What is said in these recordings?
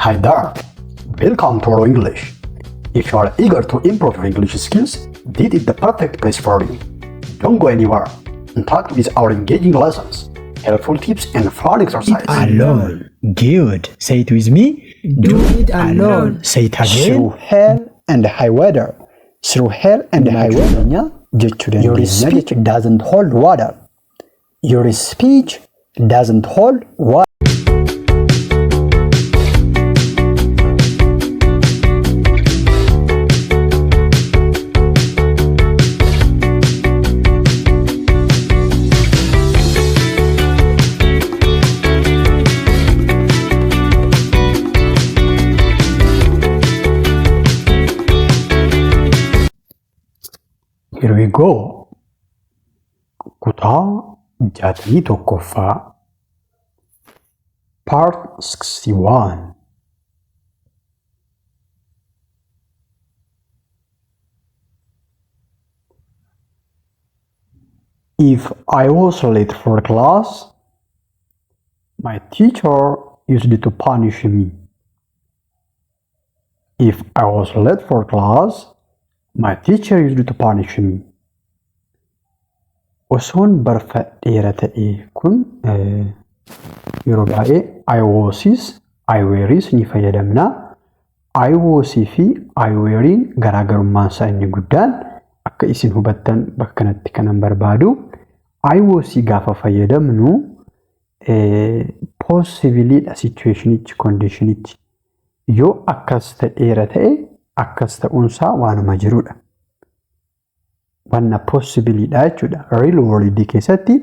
Hi there! Welcome to Oro English. If you are eager to improve your English skills, this is the perfect place for you. Don't go anywhere. Interact with our engaging lessons, helpful tips, and fun exercises. Alone. Good. Say it with me. Do it alone. Say it again. Through hell and high water. Through hell and high water. Jechuu Your dandeenya speech jechuudha. doesn't hold water. Your speech doesn't hold water. Here we go. Kutaa 61ffaa, Part 61. If I was late for class, my teacher used to punish me. If I was late for class, my teacher used to punish me. Osoon barfadheera ta'e, kun yeroo baay'ee I wasis, I were's ni fayyadamna. I was fi I were'n garaagarummaan isaa inni guddaan akka isin hubattan bakka kanatti kanan barbaadu. I was gaafa fayyadamnu possiblyidha situationichi, conditionichi. Yoo akkas ta'eera ta'e, akkas ta'uunsaa waanuma jirudha. Wanna possiblyidha jechuudha. Real world keessatti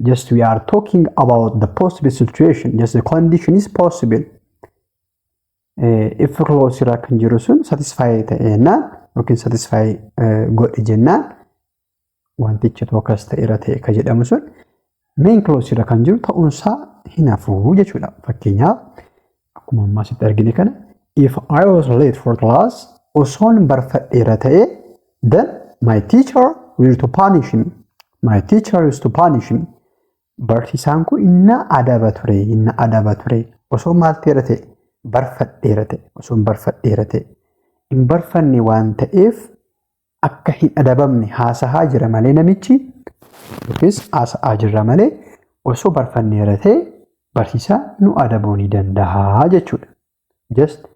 just we are talking about the possible situation. Just the condition is possible. If clause irraa kan jiru sun satisfy ta'ennaan yookiin satisfy godhe jennaan, wantichi tokko akkas ta'eera ta'e ka jedhamu sun main clause irra kan jiru ta'uunsaa hin hafu jechuudha. Fakkeenyaaf, akkuma ammaa asitti argine kana, if I was late for class, osoon barfadheera ta'e, then my teacher will to punish me. My teacher used to punish me. Barsiisaan kun inna adaba ture, inna adaba ture. Osoo maal ta'eera ta'e? Barfadheera ta'e, osoon barfadheera ta'e. Hin barfanne waan ta'eef akka hin adabamne haasahaa jira malee namichi, yookiis haasa'aa jirra malee, osoo barfanneera ta'e barsiisaa nu adabuu ni danda'a jechuudha. Just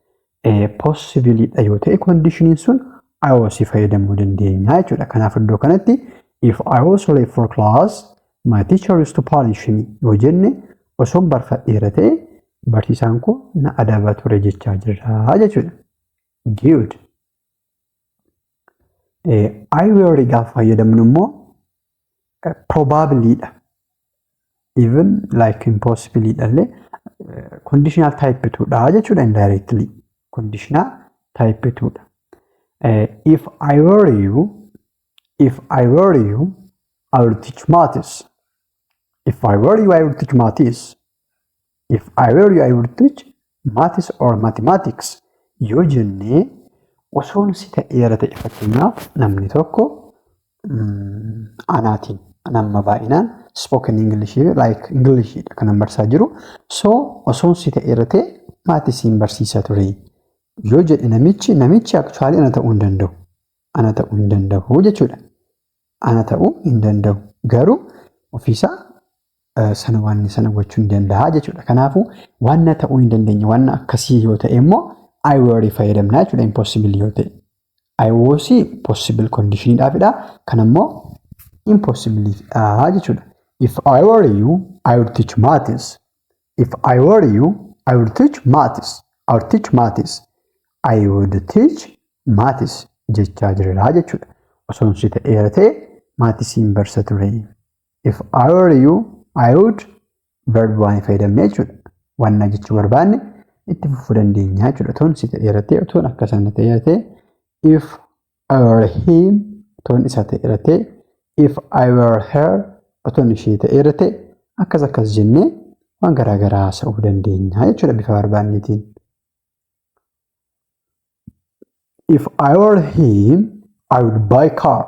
possiblyidha yoo ta'e conditioniin sun, I was fayyadamuu dandeenya jechuudha. Kanaaf iddoo kanatti "If I was late for class, my teacher used to punish me" yoo jenne, osoon barfadheera ta'e barsiisaan koo na adaba ture jechaa jirra jechuudha. Good. I were gaafa fayyadamnu immoo probablyidha. Even like impossibly illee conditional type 2dha jechuudha indirectly. Conditional type 2dha. If I were you, if I were you, I would teach maths. If I were you, I would teach maths. "If I were you, I would teach maths or mathematics" yoo jennee, osoon si ta'eera ta'e, fakkeenyaaf namni tokko anaatiin amma baay'inaan spoken English, like Englishidha kanan barsiisaa jiru. So osoon si ta'eera ta'e mathsiin barsiisa ture yoo jedhe namichi, actually ana ta'uu hin danda'u. Ana ta'uu hin danda'u jechuudha. Ana ta'uu hin danda'u. Garuu ofiisaa sana waan sana gochuu hin danda'a jechuudha. Kanaafuu waan ta'uu hin dandeenye, waan akkasii yoo ta'e immoo I were fayyadamna jechuudha, impossible yoo ta'e. I was possible conditioniidhaafidha. Kan ammoo impossibleidha jechuudha. If I were you, I would teach maths. If I were you, I would teach maths. I would teach maths. I would teach maths jechaa jirra jechuudha. Osoon si ta'eera ta'e mathsiin barsa ture. If I were you, I would verb waan fayyadamne jechuudha. Waan jechuu barbaanne itti fufuu dandeenya jechuudha. Otoon si ta'eera ta'e, otoon akka sana ta'eera ta'e, if I were him, otoon isa ta'eera ta'e, if I were her, otoon ishee ta'eera ta'e, akkas akkas jennee waan garaa garaa haasa'uu dandeenya jechuudha bifa barbaanneetiin. If I were him, I would buy car.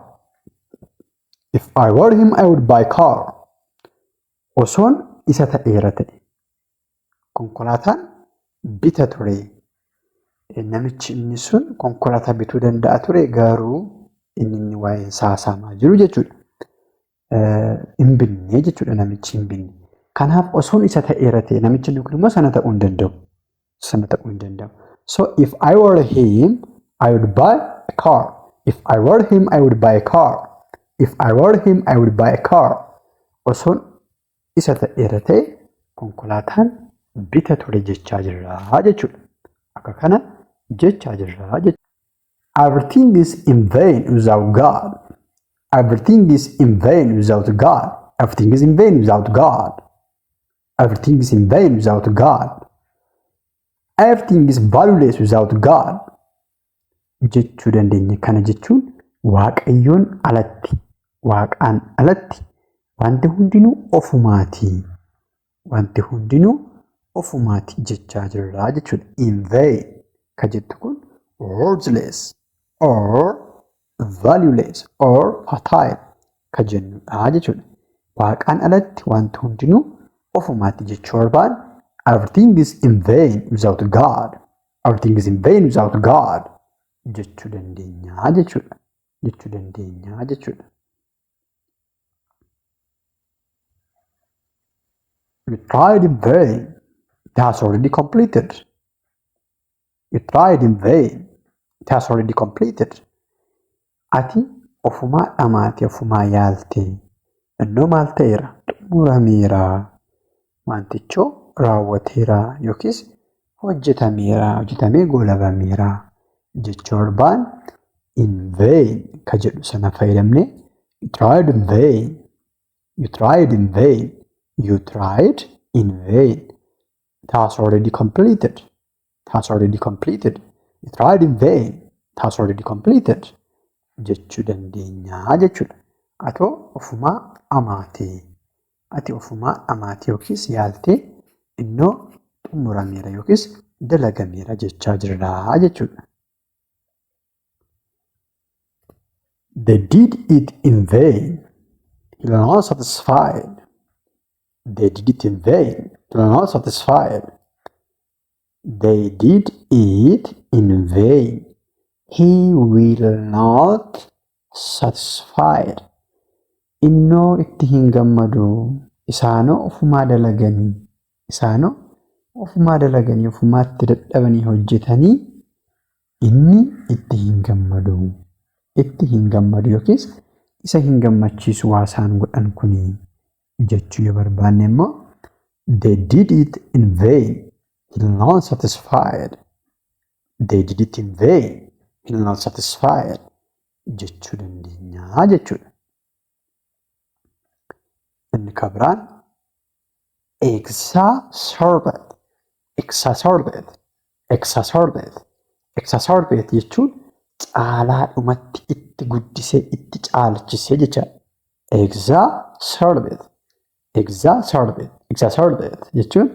If I were him, I would buy car. Osoon isa ta'eera ta'e konkolaataan bita ture. Namichi inni sun konkolaataa bituu danda'a ture garuu inni waa'een saasamaa jiru jechuudha. Hin binne jechuudha namichi hin binne. Kanaaf osoon isa ta'eera ta'e namichi inni kun immoo sana ta'uu hin danda'u. Sana ta'uu hin danda'u. So if I were him, I would buy a car. If I were him, I would buy a car. If I were him, I would buy a car. Osoon isa ta'eera ta'e konkolaataan bita ture jechaa jirra jechuudha. Akka kana jechaa jirra jechuudha. Everything is in vain without God. Everything is in vain without God. Everything is in vain without God. Everything is in vain without God. Everything is valueless without God. Jechuu dandeenya. Kana jechuun Waaqayyoon alatti, Waaqaan alatti wanti hundinuu ofumaati. Wanti hundinuu ofumaati jechaa jirra jechuudha. In vain ka jettu kun worthless or valueless or fertile ka jennudha jechuudha. Waaqaan alatti wanti hundinuu ofumaati jechuu barbaanne everything is in vain without God. Everything is in vain without God jechuu dandeenya jechuudha. Jechuu dandeenya jechuudha. You tried in vain. It has already completed. You tried in vain. It has already completed. Ati ofumaa dhamaate, ofumaa yaalte. Innoo maal ta'eera? Xumurameera. Wantichoo raawwateera yookiis hojjetameera, hojjetamee goolabameera jechuu barbaanne in vain ka jedhu sana fayyadamne you tried in vain. You tried in vain. You tried in vain. It has already completed. It has already completed. You tried in vain. It has already completed. Jechuu dandeenya jechuudha. Atoo ofumaa dhamaate. Ati ofumaa dhamaate yookiis yaaltee innoo xumurameera yookiis dalagameera jechaa jirra jechuudha. They did it in vain. He was not satisfied. They did it in vain. He was not satisfied. They did it in vain. He will not satisfied. Innoo itti hin gammadu. Isaanoo ofumaa dalaganii. Isaanoo ofumaa dalaganii ofumaatti dadhabanii hojjetanii inni itti hin gammadu. Itti hin gammadu yookiis isa hin gammachiisu waa isaan godhan kuni jechuu yoo barbaanne immoo they did it in vain. He will not satisfied. They did it in vain. He will not satisfied jechuu dandeenya jechuudha. Inni kan biraan exacerbate, exacerbate, exacerbate, exacerbate jechuun caalaadhumatti itti guddisee itti caalchisee jechaadha. Exacerbate, exacerbate, exacerbate jechuun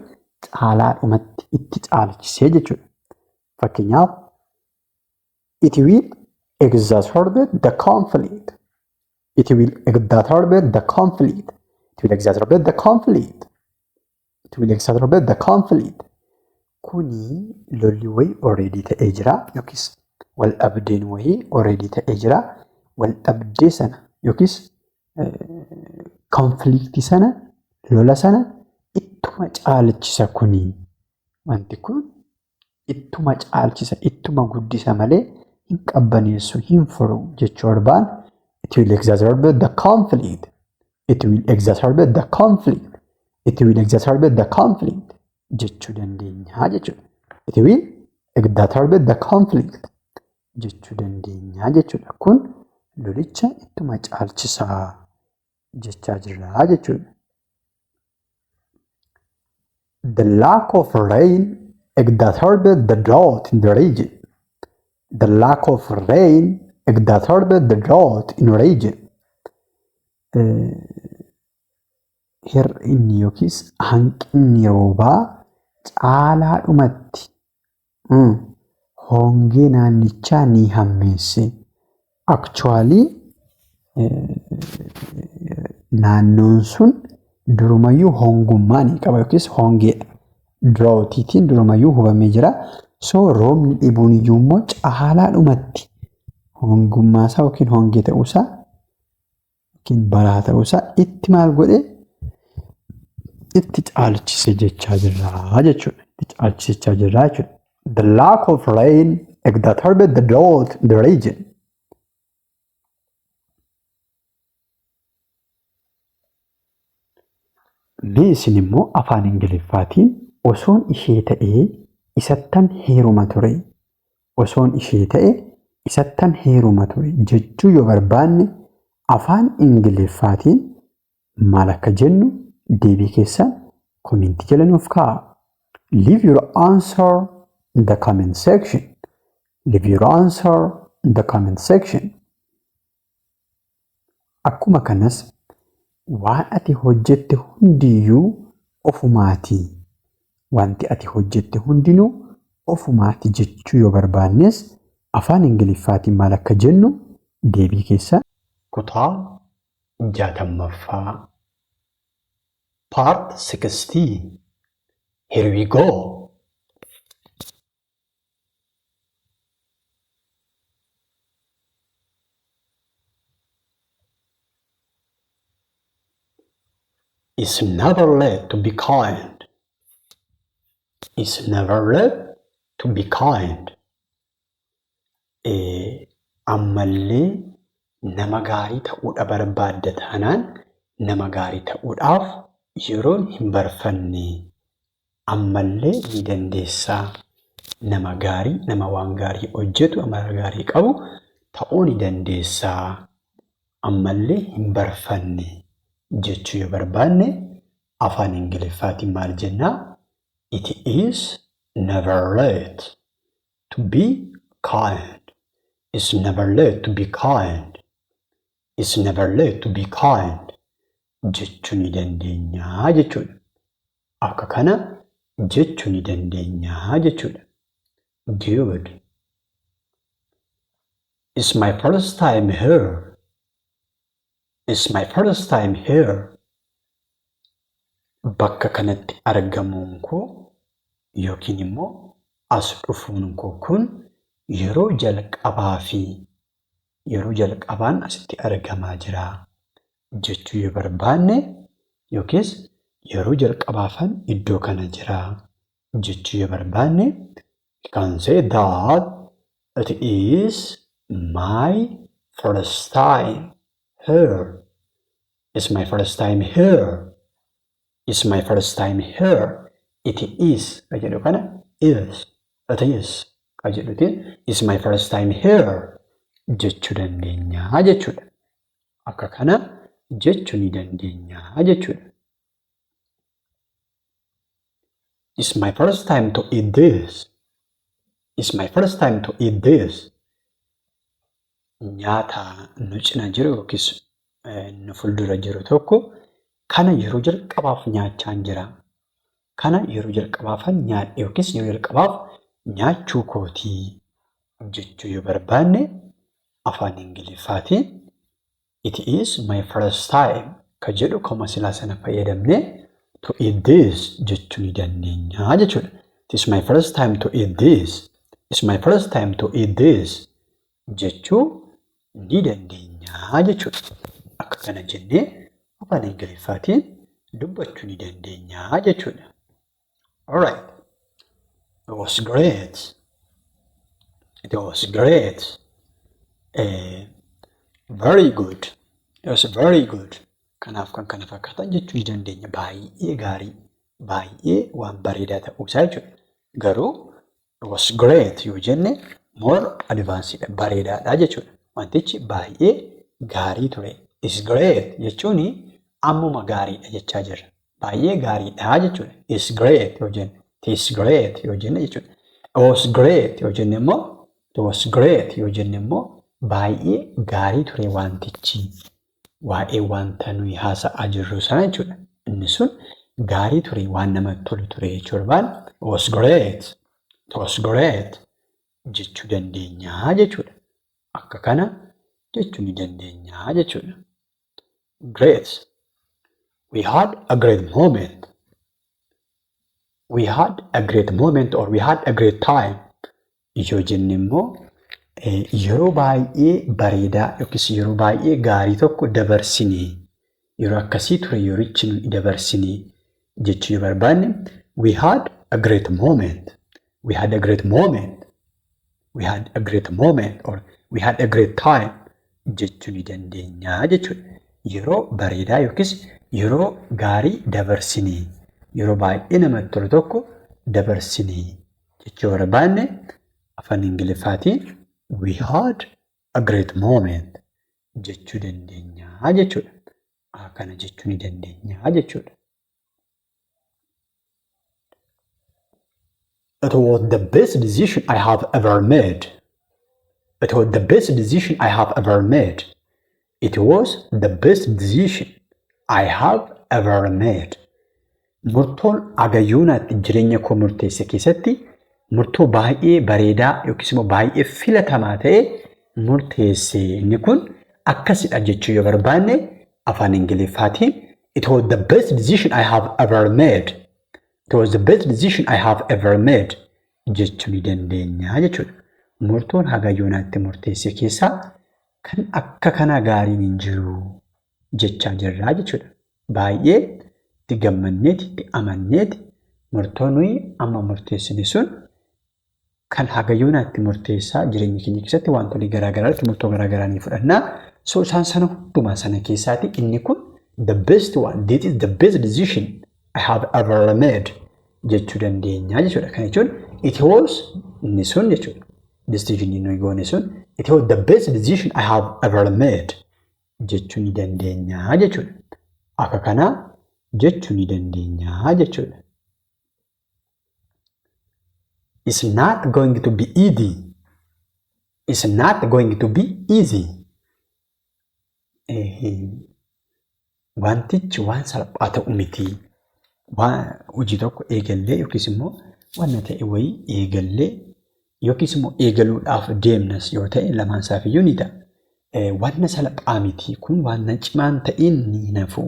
caalaadhumatti itti caalchisee jechuudha. Fakkeenyaaf it will exacerbate the conflict. It will exacerbate the conflict. It will exacerbate the conflict. It will exacerbate the conflict. Kuni lolli wayii already ta'ee jira yookiis wal dhabdeen wayii already ta'ee jira. Wal dhabdee sana yookiis konfliktii sana lola sana ittuma caalchisa kuni. Wanti kun ittuma caalchisa, ittuma guddisa malee hin qabbaneessu, hin furu jechuu barbaanne it will exacerbate the conflict. It will exacerbate the conflict. It will exacerbate the conflict jechuu dandeenya jechuudha. It will exacerbate the conflict jechuu dandeenya jechuudha. Kun lolicha ittuma caalchisaa jechaa jirra jechuudha. The lack of rain exacerbated the drought in the region. The lack of rain exacerbated the drought in region. Hir'inni yookiis hanqinni roobaa caalaadhumatti hongee naannichaa ni hammeesse. Actually naannoon sun durumayyuu hongummaa ni qaba yookiis hongeedha. Droughtiitiin durumayyuu hubamee jira. So roobni dhibuun iyyuu immoo caalaadhumatti hongummaasaa yookiin hongee ta'uusaa yookiin balaa ta'uusaa itti maal godhe itti caalchise jechaa jirra jechuudha. Itti caalchisechaa jirra jechuudha. The lack of rain exacerbated the drought in the region. Mee isin immoo afaan Ingiliffaatiin osoon ishee ta'ee isattan heeruma ture, osoon ishee ta'e isattan heeruma ture jechuu yoo barbaanne afaan Ingiliffaatiin maal akka jennu deebii keessan komentii jala nuuf kaa'aa. Leave your answer in the comment section. Leave your answer in the comment section. Akkuma kanas waan ati hojjette hundiyyuu ofumaati. Wanti ati hojjette hundinuu ofumaati jechuu yoo barbaannes afaan Ingiliffaatiin maal akka jennu deebii keessan Kutaa 60ffaa Part 60. Here we go. It's never late to be kind. It's never late to be kind. Ammallee nama gaarii ta'uudha barbaadda taanaan nama gaarii ta'uudhaaf yeroon hin barfanne. Ammallee ni dandeessaa. Nama gaarii, nama waan gaarii hojjetu, amala gaarii qabu ta'uu ni dandeessaa. Ammallee hin barfanne jechuu yoo barbaanne afaan Ingiliffaatiin maal jennaa? It is never late to be kind. It's never late to be kind. It's never late to be kind jechuu ni dandeenya jechuudha. Akka kana jechuu ni dandeenya jechuudha. Good. It's my first time here. It's my first time here. Bakka kanatti argamuun koo yookiin immoo as dhufuun koo kun yeroo jalqabaa fi yeroo jalqabaan asitti argamaa jira jechuu yoo barbaanne yookiis yeroo jalqabaafan iddoo kana jira jechuu yoo barbaanne you can say that it is my first time here. It's my first time here. It's my first time here. It is ka jedhu kana is, it is ka jedhutiin it's my first time here jechuu dandeenya jechuudha. Akka kana jechuu ni dandeenya jechuudha. It's my first time to eat this. It's my first time to eat this. Nyaata nu cina jiru yookiis nu fuuldura jiru tokko kana yeroo jalqabaaf nyaachaan jira. Kana yeroo jalqabaafan nyaadhe yookiis yeroo jalqabaaf nyaachuu kootii jechuu yoo barbaanne afaan Ingiliffaatiin it is my first time ka jedhu koma silaa sana fayyadamnee to eat this jechuu ni dandeenya jechuudha. It is my first time to eat this. It's my first time to eat this jechuu ni dandeenya jechuudha. Akka kana jennee afaan Ingiliffaatiin dubbachuu ni dandeenya jechuudha. Alright. It was great. It was great. Very good. It was very good. Kanaaf kan kana fakkaatan jechuu ni dandeenya. Baay'ee gaarii, baay'ee waan bareedaa ta'uusaa jechuudha. Garuu it was great yoo jenne more advanced dha, bareedaadha jechuudha. Wantichi baay'ee gaarii ture. It's great jechuun ammuma gaariidha jechaa jirra. Baay'ee gaariidha jechuudha. It's great yoo jenne. It is great yoo jenne jechuudha. It was great yoo jenne immoo it was great yoo jenne immoo baay'ee gaarii ture wantichi. Waa'ee wanta nuyi haasa'aa jirru sana jechuudha. Inni sun gaarii ture, waan namatti tolu ture jechuu barbaanne it was great. It was great jechuu dandeenya jechuudha. Akka kana jechuu ni dandeenya jechuudha. Great. We had a great moment. We had a great moment or we had a great time yoo jenne immoo yeroo baay'ee bareedaa yookiis yeroo baay'ee gaarii tokko dabarsine, yeroo akkasii ture yerichi nuyi dabarsine jechuu yoo barbaanne, we had a great moment, we had a great moment, we had a great moment or we had a great time jechuu ni dandeenya jechuudha. Yeroo bareedaa yookiis yeroo gaarii dabarsine, yeroo baay'ee namatti tolu tokko dabarsine jechuu yoo barbaanne, afaan Ingiliffaatiin we had a great moment jechuu dandeenya jechuudha. Kana jechuu ni dandeenya jechuudha. It was the best decision I have ever made. It was the best decision I have ever made. It was the best decision I have ever made. Murtoon agayyoonatti jireenya koo murteesse keessatti murtoo baay'ee bareedaa yookiis immoo baay'ee filatamaa ta'e murteesse. Inni kun akkasidha jechuu yoo barbaanne, afaan Ingiliffaatiin it was the best decision I have ever made. It was the best decision I have ever made jechuu ni dandeenya jechuudha. Murtoon haga yoonaatti murteesse keessaa kan akka kanaa gaariin hin jiru jechaa jirraa jechuudha. Baay'ee itti gammanneeti, itti amanneeti, murtoo nuyi amma murteessine sun kan haga yoonaatti murteessaa jireenya keenya keessatti wantoonni garaagaraa irratti murtoo garaagaraa ni fudhannaa. So isaan sana hundumaa sana keessaati inni kun the best one, this is the best decision I have ever made jechuu dandeenya jechuudha. Kana jechuun it was inni sun jechuudha. Decision nuyi goone sun it was the best decision I have ever made jechuu ni dandeenya jechuudha. Akka kanaa jechuu ni dandeenya jechuudha. It's not going to be easy. It's not going to be easy. Wantichi waan salphaa ta'u miti. Hojii tokko eegallee yookiis immoo wanna ta'e wayii eegallee yookiis immoo eegaluudhaaf deemnas yoo ta'e, lamaan isaafiyyuu ni ta'a. Wanna salphaa miti kun, waan cimaan ta'in ni hafu.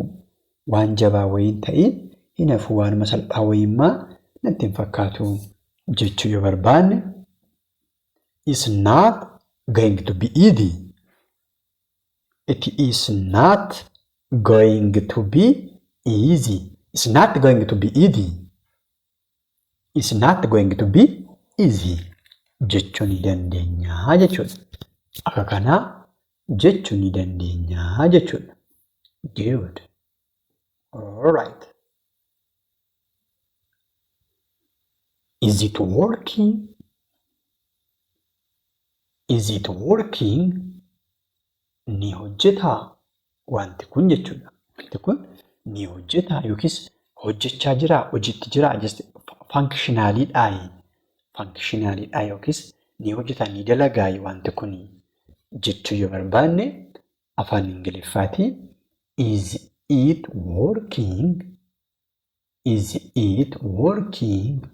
Waan jabaa wayiin ta'in hin hafu, waanuma salphaa wayiimmaa natti hin fakkaatu jechuu yoo barbaanne, it's not going to be easy. It is not going to be easy. It's not going to be easy. It's not going to be easy jechuu ni dandeenya jechuudha. Akka kanaa jechuu ni dandeenya jechuudha. Good. Alright. Is it working? Is it working? Ni hojjetaa wanti kun jechuudha. Wanti kun ni hojjetaa yookiis hojjechaa jiraa, hojiitti jiraa, just functionaliidhaayi. Functionaliidhaa yookiis ni hojjetaa, ni dalagaayi wanti kun jechuu yoo barbaanne, afaan Ingiliffaatiin is it working? Is it working?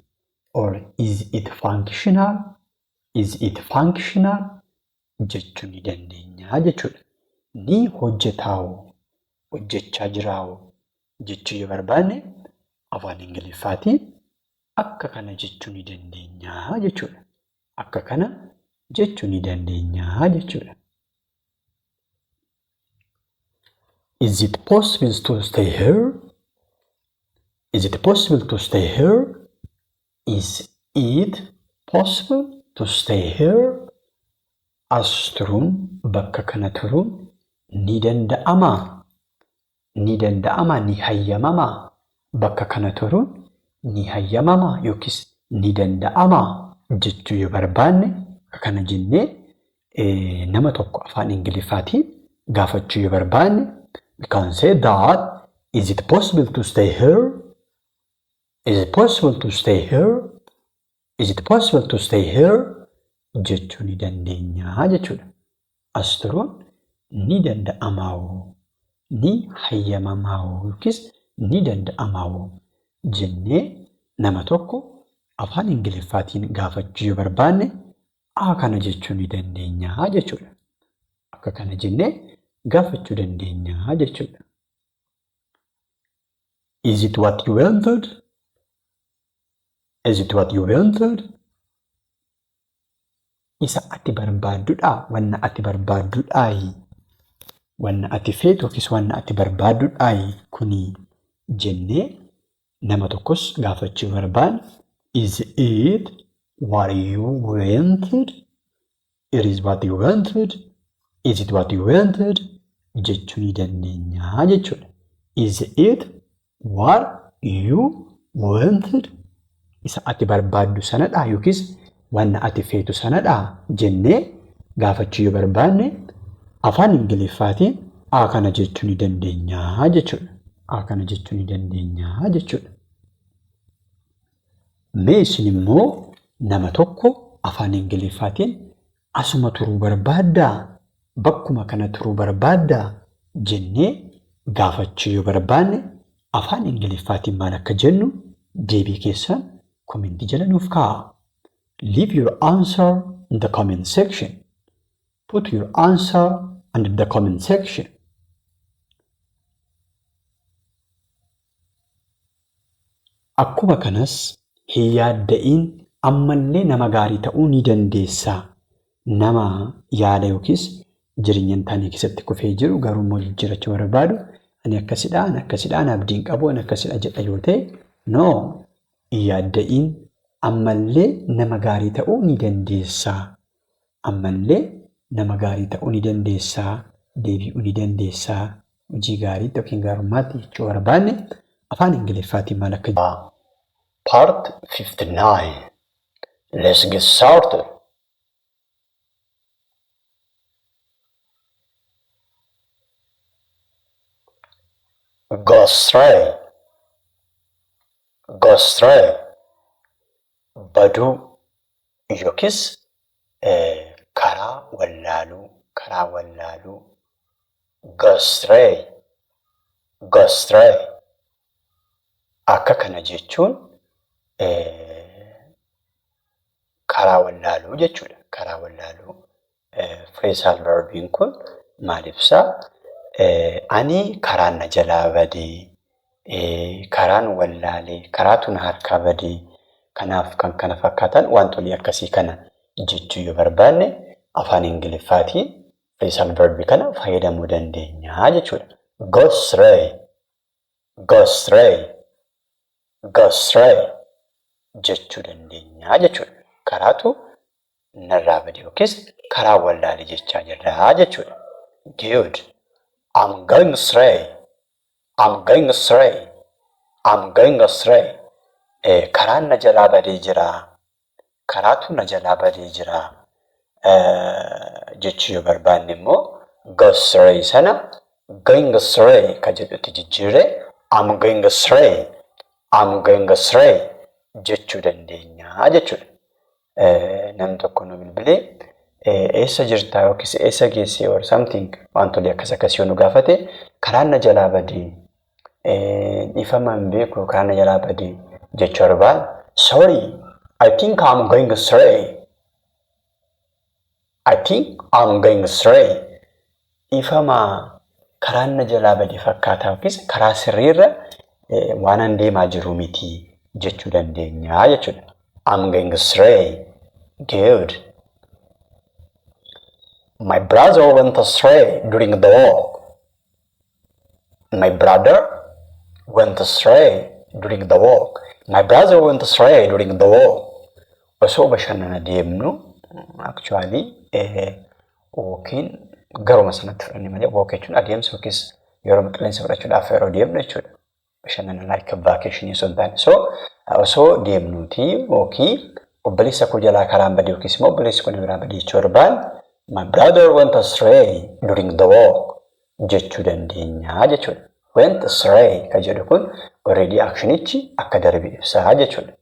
Or is it functional? Is it functional? Jechuu ni dandeenya jechuudha. Ni hojjetaawoo, hojjechaa jiraawoo jechuu yoo barbaanne, afaan Ingiliffaatiin akka kana jechuu ni dandeenya jechuudha. Akka kana jechuu ni dandeenya jechuudha. Is it possible to stay here? Is it possible to stay here? Is it possible to stay here? As turuun, bakka kana turuun ni danda'amaa? Ni danda'amaa? Ni hayyamamaa? Bakka kana turuun ni hayyamamaa yookiis ni danda'amaa jechuu yoo barbaanne, akka kana jennee nama tokko afaan Ingiliffaatiin gaafachuu yoo barbaanne, we can say that is it possible to stay here? Is it possible to stay here? Is it possible to stay here? Jechuu ni dandeenya jechuudha. As turuun ni danda'amaa, ni hayyamamaa yookiis ni danda'amaa jennee nama tokko afaan Ingiliffaatiin gaafachuu yoo barbaanne, a kana jechuu ni dandeenya jechuudha. Akka kana jennee gaafachuu dandeenya jechuudha. Is it what you wanted? Is it what you wanted? Isa ati barbaaddudhaa? Wanna ati barbaaddudhaayi? Wanna ati feetu yookiis wanna ati barbaaddudhaayi kuni jennee nama tokkos gaafachuu barbaanne is it what you wanted? It is what you wanted? Is it what you wanted? Jechuu ni dandeenya jechuudha. Is it what you wanted? Isa ati barbaaddu sanadhaa yookiis wanna ati feetu sanadhaa jennee gaafachuu yoo barbaanne afaan Ingiliffaatiin a kana jechuu ni dandeenya jechuudha. A kana jechuu ni dandeenya jechuudha. Mee isin immoo nama tokko afaan Ingiliffaatiin asuma turuu barbaaddaa? Bakkuma kana turuu barbaaddaa? Jennee gaafachuu yoo barbaanne afaan Ingiliffaatiin maal akka jennu deebii keessan komentii jala nuuf kaa'aa. Leave your answer in the comment section. Put your answer under the comment section. Akkuma kanas hin yaadda'iin ammallee nama gaarii ta'uu ni dandeessa. Nama yaada yookiis jireenya hin taane keessatti kufee jiru garuu immoo jijjiirachuu barbaadu ani akkasidha, ani akkasidha, ani abdiin qabu, ani akkasidha jedha yoo ta'e no hin yaadda'iin ammallee nama gaarii ta'uu ni dandeessa. Ammallee nama gaarii ta'uu ni dandeessa. Deebi'uu ni dandeessa. Hojii gaariitti yookiin gaarummaatti jechuu barbaanne afaan Ingiliffaatiin maal akka Part 59. Let's get started. Go astray. Go astray. Baduu yookiis karaa wallaaluu, karaa wallaaluu. Go astray. Go astray. Akka kana jechuun karaa wallaaluu jechuudha. Karaa wallaaluu. Phrasal verbiin kun maal ibsaa? Ani karaan na jalaa badee, karaan wallaalee, karaatu na harkaa badee, kanaaf kan kana fakkaatan wantoonni akkasii kana jechuu yoo barbaanne afaan Ingiliffaatiin phrasal verbii kana fayyadamuu dandeenya jechuudha. Go astray. Go astray. Go astray jechuu dandeenya jechuudha. Karaatu narraa bade yookiis karaa wallaalee jechaa jirra jechuudha. Good. I'm going astray. I'm going astray. I'm going astray. Karaan na jalaa badee jira. Karaatu na jalaa badee jira. Jechuu yoo barbaanne immoo go astray sana going astray ka jedhutti jijjiirree I'm going astray. I'm going astray jechuu dandeenya jechuudha. Namni tokko nu bilbilee eessa jirtaa yookiis eessa geessee or something wantoonni akkas akkasii yoo nu gaafate karaan na jalaa badee dhiifama hin beeku karaan na jalaa badee jechuu barbaanne sorry, I think I'm going astray. I think I'm going astray. Dhiifama karaan na jalaa badee fakkaataa yookiis karaa sirriirra waan an deemaa jiru miti jechuu dandeenya jechuudha. I'm going astray. Good. My brother went astray during the walk. My brother went astray during the walk. My brother went astray during the walk. Osoo bashannana deemnu actually walkiin garuma sanatti fudhanne malee walk jechuun adeemsa yookiis yeroo qilleensa fudhachuudhaaf yeroo deemnu jechuudha. Bashannana like vacation osoo hin taane. So osoo deemnuuti walkii obboleessa koo jalaa karaan badee yookiis immoo obboleessi koo na biraa badee jechuu barbaanne my brother went astray during the walk jechuu dandeenya jechuudha. Went astray ka jedhu kun already actionichi akka darbe ibsaa jechuudha.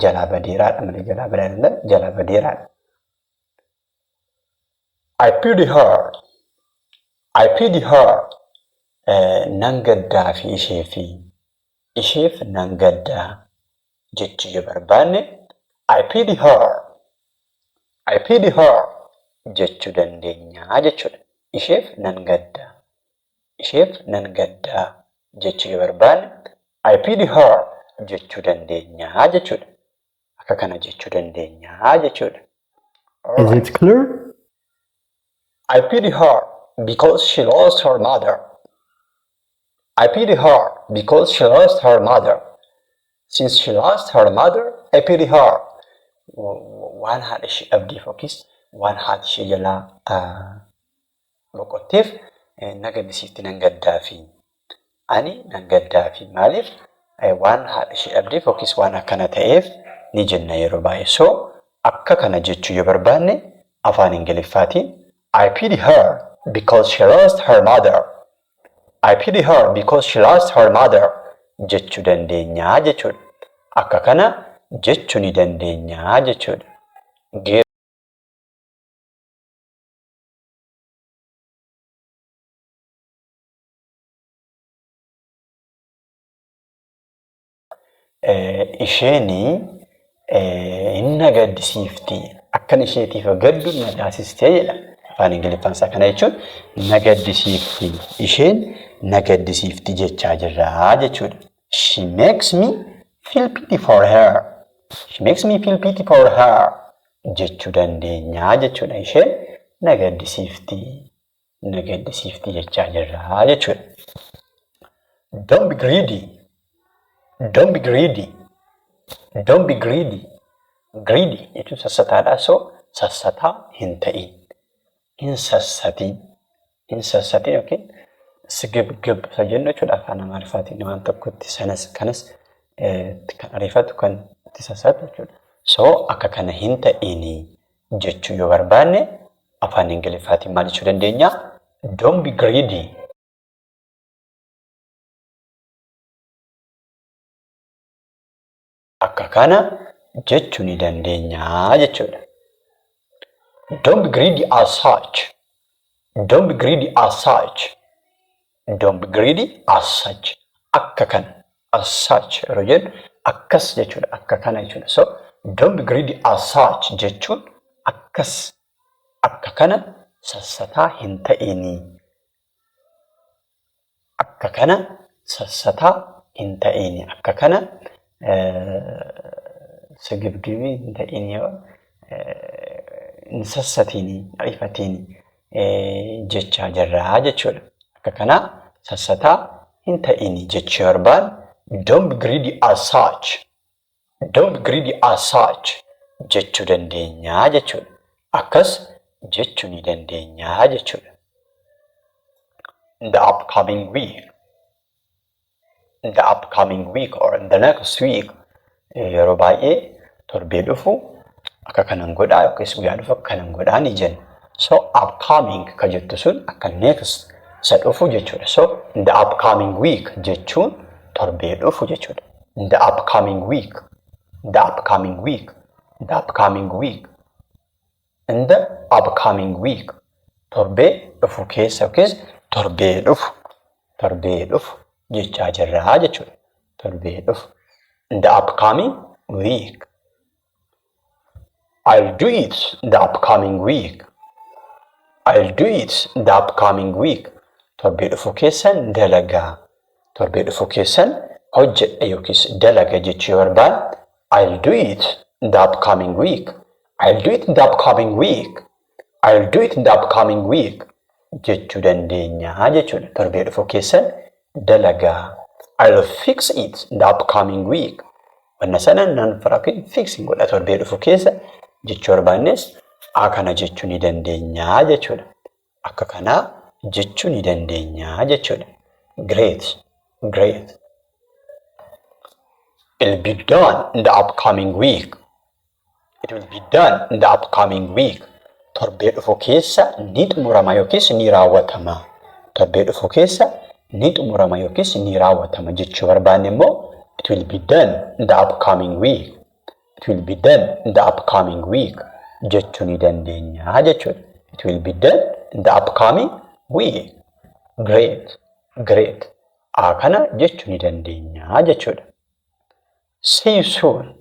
Jalaa badeeraadha malee jalaa badeeraadha jalaa badeeraadha. I pity her. I pity her. Nan gaddaa fi ishee fi isheef nan gaddaa jechuu yoo barbaanne I pity her. I pity her jechuu dandeenya jechuudha. Isheef nan gaddaa. Isheef nan gaddaa jechuu yoo barbaanne I pity her jechuu dandeenya jechuudha. Akka kana jechuu dandeenya jechuudha. Is it clear? I pity her because she lost her mother. I pity her because she lost her mother. Since she lost her mother, I pity her. Waan haadha ishee dhabdeef yookiis waan haati ishee jalaa boqotteef na gaddisiifti nan gaddaafi. Ani nan gaddaafi. Maaliif waan haadha ishee dhabdeef yookiis waan akkana ta'eef ni jenna yeroo baay'ee. So akka kana jechuu yoo barbaanne afaan Ingiliffaatiin I pity her because she lost her mother. I pity her because she lost her mother jechuu dandeenya jechuudha. Akka kana jechuu ni dandeenya jechuudha. Isheen na gaddisiifti. Akkan isheetiif gaddu na taasistee jedha. Afaan Ingiliffaan isaa kana jechuun na gaddisiifti. Isheen na gaddisiifti jechaa jirra jechuudha. She makes me feel pity for her. She makes me feel pity for her jechuu dandeenya jechuudha. Isheen na gaddisiifti. Na gaddisiifti jechaa jirra jechuudha. Don't be greedy. Don't be greedy. Don't be greedy. Greedy jechuun sassataadha. So sassataa hin ta'in. Hin sassatiin. Hin sassatiin yookiin sigibgib isa jennu jechuudha afaan Amaariffaatiin waan tokkotti sanas kanas kan ariifatu kan itti sassatu jechuudha. So akka kana hin ta'in jechuu yoo barbaanne afaan Ingiliffaatiin maal jechuu dandeenya? Don't be greedy. Akka kana jechuu ni dandeenya jechuudha. Don't be greedy as such. Don't be greedy as such. Don't be greedy as such. Akka kana as such yeroo jennu akkas jechuudha. Akka kana jechuudha. So don't be greedy as such jechuun akkas akka kana sassataa hin ta'inii. Akka kana sassataa hin ta'inii. Akka kana sigibgibii hin ta'inii hin sassatinii ariifatinii jechaa jirra jechuudha. Akka kana sassataa hin ta'inii jechuu barbaanne don't be greedy as such. Don't be greedy as such jechuu dandeenya jechuudha. Akkas jechuu ni dandeenya jechuudha. In the upcoming week. In the upcoming week or in the next week yeroo baay'ee torbee dhufu akka kanan godhaa yookiis guyyaa dhufu akka kanan godhaa ni jenna. So upcoming ka jettu sun akka next isa dhufu jechuudha. So in the upcoming week jechuun torbee dhufu jechuudha. In the upcoming week. In the upcoming week. In the upcoming week. In the upcoming week. Torbee dhufu keessa yookiis torbee dhufu. Torbee dhufu jechaa jirra jechuudha. Torbee dhufu. In the upcoming week. I'll do it in the upcoming week. I'll do it in the upcoming week. Torbee dhufu keessan dalagaa. Torbee dhufu keessan hojjedha yookiis dalaga jechuu yoo barbaanne I'll do it in the upcoming week. I'll do it in the upcoming week. I'll do it in the upcoming week jechuu dandeenya jechuudha. Torbee dhufu keessan dalagaa. I'll fix it in the upcoming week. Wanna sana nan fura fix godha torbee dhufu keessa jechuu barbaannes akkana jechuu ni dandeenya jechuudha. Akka kanaa jechuu ni dandeenya jechuudha. Great, great. It'll be done in the upcoming week. It will be done in the upcoming week. Torbee dhufu keessa ni xumurama yookiis ni raawwatama. Torbee dhufu keessa ni xumurama yookiis ni raawwatama jechuu barbaanne immoo it will be done in the upcoming week. It will be done in the upcoming week jechuu ni dandeenya jechuudha. It will be done in the upcoming week. Great, great. Akkana jechuu ni dandeenya jechuudha. See you soon.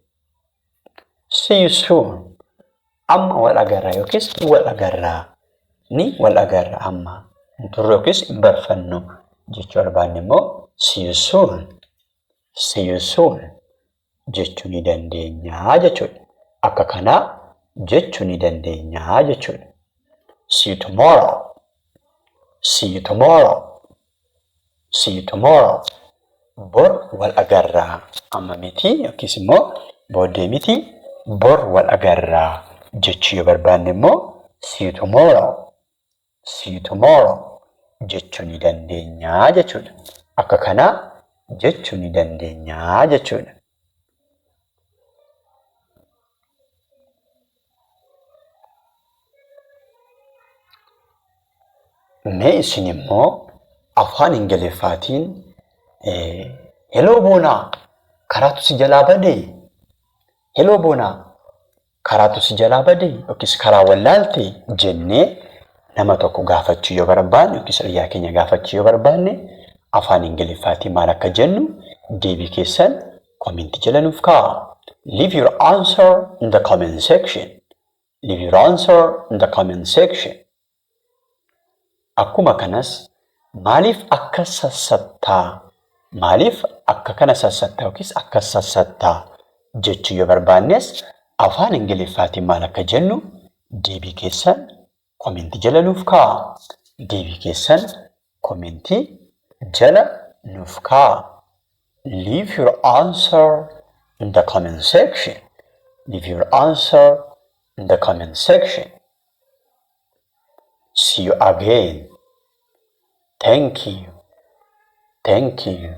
See you soon. Amma wal agarra yookiis wal agarraa. Ni wal agarra amma. Hin turre yookiis hin barfannu jechuu barbaanne immoo see you soon. See you soon. jechuu ni dandeenya jechuudha. Akka kanaa jechuu ni dandeenya jechuudha. See you tomorrow. See you tomorrow. See you tomorrow. Bor wal agarraa. Amma miti yookiis immoo booddee miti bor wal agarraa jechuu yoo barbaanne immoo see you tomorrow. See you tomorrow jechuu ni dandeenya jechuudha. Akka kanaa jechuu ni dandeenya jechuudha. Mee isin immoo afaan Ingiliffaatiin hello Boonaa karaatu si jalaa badee? Hello Boonaa karaatu si jalaa badee yookiis karaa wallaalte jennee nama tokko gaafachuu yoo barbaanne yookiis hiriyaa keenya gaafachuu yoo barbaanne afaan Ingiliffaatiin maal akka jennu deebii keessan komentii jala nuuf kaa'aa. Leave your answer in the comment section. Leave your answer in the comment section. Akkuma kanas maaliif akka sassattaa maaliif akka kana sassattaa yookiis akka sassattaa jechuu yoo barbaannes afaan Ingiliffaatiin maal akka jennu deebii keessan komentii jala nuuf kaa'aa. Deebii keessan komentii jala nuuf kaa'aa. Leave your answer in the comment section. Leave your answer in the comment section. See you again. Thank you. Thank you.